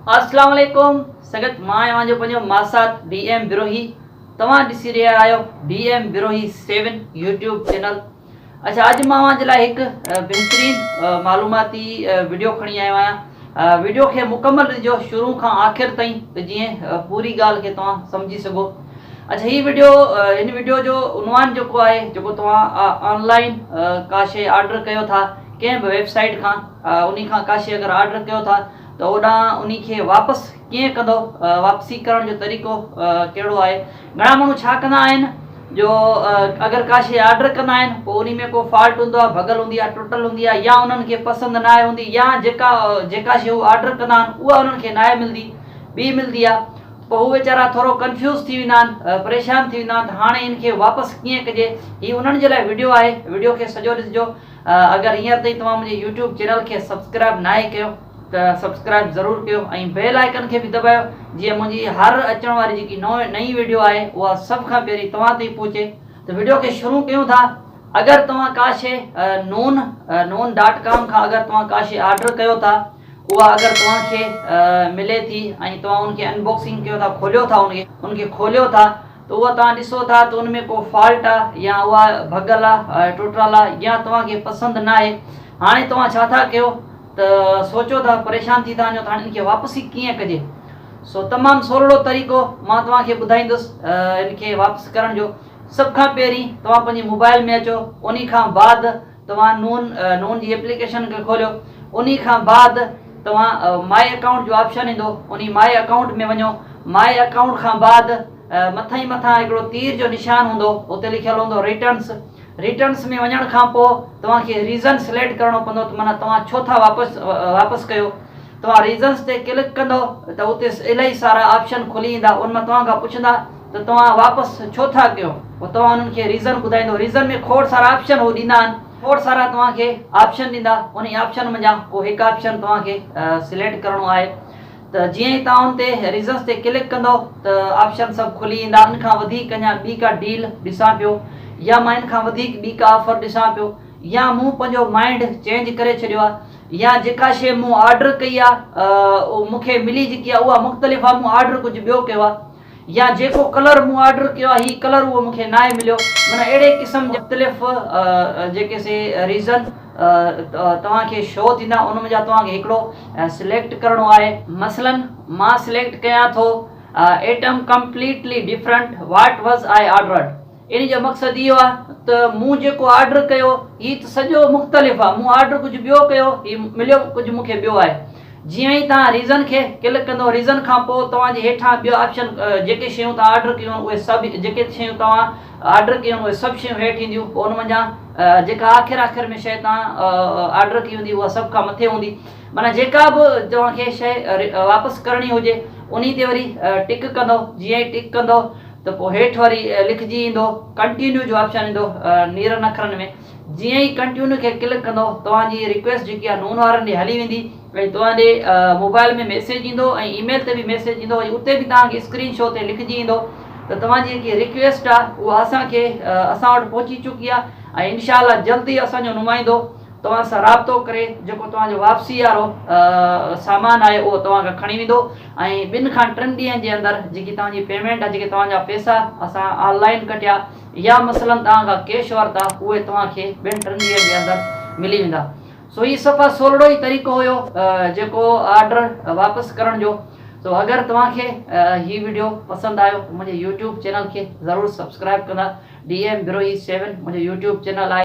اسلام عليڪم سنگت مان اوهان جو پنهنجو ماسات ڊي ايم بروهي توهان ڏسي رهيا آهيو D M Brohi 7 YouTube channel. اڇا اڄ مان اوهان جي لاء هڪ بهترين معلوماتي وڊيو کڻي آيو آهيان. وڊيو کي مڪمل ڏسجو شروع کان آخر تائين ته جيئن پوري ڳالهه کي توهان سمجهي سگهو. اڇا هي وڊيو هن وڊيو جو عنوان جيڪو آهي جيڪو توهان آن لائن ڪا شيء آرڊر ڪيو ٿا ڪنهن به ويب سائيٽ کان انهي کان ڪا شيء اگر آرڊر ڪيو ٿا ته اوڏانهن انهي کي واپس ڪيئن ڪندو، واپسي ڪرڻ جو طريقو ڪهڙو آهي. گهڻا ماڻهو ڇا ڪندا آهن جو اگر ڪا شيء آرڊر ڪندا آهن پوء انهي ۾ ڪو فالٽ هوندو آهي، ڀڳل هوندي آهي، ٽٽل هوندي آهي يا انهن کي پسند ناهي هوندي يا جيڪا جيڪا شيء هو آرڊر ڪندا آهن اها انهن کي ناهي ملدي ٻي ملدي آهي پوء هو ويچارا ٿورو ڪنفيوز ٿي ويندا آهن پريشان ٿي ويندا آهن ته هاڻي ان کي واپس ڪيئن ڪجي. هي انهن جي لاء وڊيو آهي، وڊيو کي سڄو ڏسجو. اگر هينئر تائين توهان منهنجي يوٽيوب چينل کي سبسڪرائب ناهي ڪيو ته سبسڪرائب ضرور ڪيو ۽ بيل آئيڪن کي به دٻايو جيئن منهنجي هر اچڻ واري جيڪي نئين وڊيو آهي اها سڀ کان پهرين توهان تائين پهچي. ته وڊيو کي شروع ڪيون ٿا. اگر توهان ڪا شي نون نون ڊاٽ ڪام کان اگر توهان ڪا شي آرڊر ڪيو ٿا اها اگر توهان کي ملي ٿي ۽ توهان ان کي انباڪسنگ ڪيو ٿا کوليو ٿا ان کي ان کي کوليو ٿا ته اها توهان ڏسو ٿا ته ان ۾ ڪو فالٽ آ يا اها ڀڳل آ ٽٽل آ يا توهان کي پسند ناهي هاڻي توهان ڇا ٿا ڪيو ته سوچو ٿا پريشان ٿي ٿا وڃو ته هاڻي ان کي واپس ئي ڪيئن ڪجي سو تمام سولڙو طريقو مان توهان کي ٻڌائيندس ان کي واپس ڪرڻ جو سڀ کان پهرين توهان پنهنجي موبائل ۾ اچو انهي کان بعد توهان نون نون جي ايپليڪيشن کي کوليو انهي کان بعد توهان مائي اڪائونٽ جو آپشن ايندو انهي مائي اڪائونٽ ۾ وڃو مائي اڪائونٽ کان بعد مٿان ئي مٿان هڪڙو تير جو نشان هوندو اتي لکيل هوندو ريٽرنس ريٽرنس ۾ وڃڻ کان پوء توهان کي ريزن سليڪٽ ڪرڻو پوندو ته معنيٰ توهان ڇو ٿا واپس واپس ڪيو توهان ريزنس تي ڪلڪ ڪندو ته اتي الاهي سارا آپشن کلي ايندا ان مان توهان کان پڇندا ته توهان واپس ڇو ٿا ڪيو پوء توهان انهن کي ريزن ٻڌائيندو ريزن ۾ کوڙ سارا آپشن هو ڏيندا آهن کوڙ سارا توهان کي آپشن ڏيندا انهي آپشن منجهان ڪو هڪ آپشن توهان کي سليڪٽ ڪرڻو آهي ته جيئن ئي توهان ان تي ريزنس تي ڪلڪ ڪندو ته آپشن سڀ کلي ايندا ان کان وڌيڪ اڃا ٻي ڪا ڊيل ڏسان پيو يا مان ان کان وڌيڪ ٻي ڪا آفر ڏسان پيو يا مون پنهنجو مائنڊ چينج ڪري ڇڏيو آهي يا جيڪا شيء مون آرڊر ڪئي آهي مون کي ملي جيڪي آهي اها مختلف آهي مون آرڊر ڪجهه ٻيو ڪيو آهي يا جيڪو ڪلر مون آرڊر ڪيو آهي هي ڪلر اهو مون کي ناهي مليو معنيٰ اهڙي قسم جا مختلف جيڪي سي ريزن توهان کي شو ٿيندا ان منجهان توهان کي هڪڙو سليڪٽ ڪرڻو آهي. مثلاً مان سليڪٽ ڪيان ٿو item completely different what was I ordered ان جو مقصد اهو آهي ته مون جيڪو آرڊر ڪيو هي ته سڄو مختلف آهي مون آرڊر ڪجهه ٻيو ڪيو هي مليو ڪجهه مون کي ٻيو آهي جيئن ئي توهان ريزن کي ڪلڪ ڪندو ريزن کان پوء توهان جي هيٺان ٻيو آپشن جيڪي شيون توهان آرڊر ڪيون آهن اهي سڀ جيڪي شيون توهان آرڊر ڪيون آهن اهي سڀ شيون هيٺ اينديون پوء ان منجهان جيڪا آخر آخر ۾ شيء توهان آرڊر ڪئي هوندي اها سڀ کان مٿي هوندي معنيٰ جيڪا به توهان کي شيء واپس ڪرڻي هجي انهي تي وري ٽڪ ڪندو جيئن ئي ٽڪ ڪندو ته پوء هيٺ وري لکجي ايندو ڪنٽينيو جو آپشن ايندو نيرن اکرن ۾ جيئن ئي ڪنٽينيو کي ڪلڪ ڪندو توهان جي رڪويسٽ جيڪي آهي نون وارن ڏي هلي ويندي ۽ توهان ڏي موبائل ۾ ميسيج ايندو ۽ اي ميل تي به ميسيج ايندو ۽ اتي به توهان کي اسڪرين شو تي لکجي ايندو ته توهان جي جيڪي رڪويسٽ آهي اها اسان کي اسان وٽ پهچي چڪي آهي ۽ انشاء الله جلد ئي اسان جو نمائندو توهان سان رابطو ڪري جيڪو توهان جو واپسي وارو سامان آهي اهو توهان کان کڻي ويندو ۽ ٻن کان ٽن ڏينهن جي اندر جيڪي توهان جي پيمينٽ آهي جيڪي توهان جا پيسا اسان آن لائن ڪٽيا يا مثلا توهان کان ڪيش ورتا اهي توهان کي ٻن ٽن ڏينهن جي اندر ملي ويندا. سو هي صفا سولڙو ئي طريقو هيو جيڪو آرڊر واپس ڪرڻ جو. سو اگر توهان کي هي وڊيو پسند آيو ته منهنجي يوٽيوب چينل کي ضرور سبسڪرائب ڪندا. ڊي ايم بروهي سيون منهنجو يوٽيوب چينل آهي.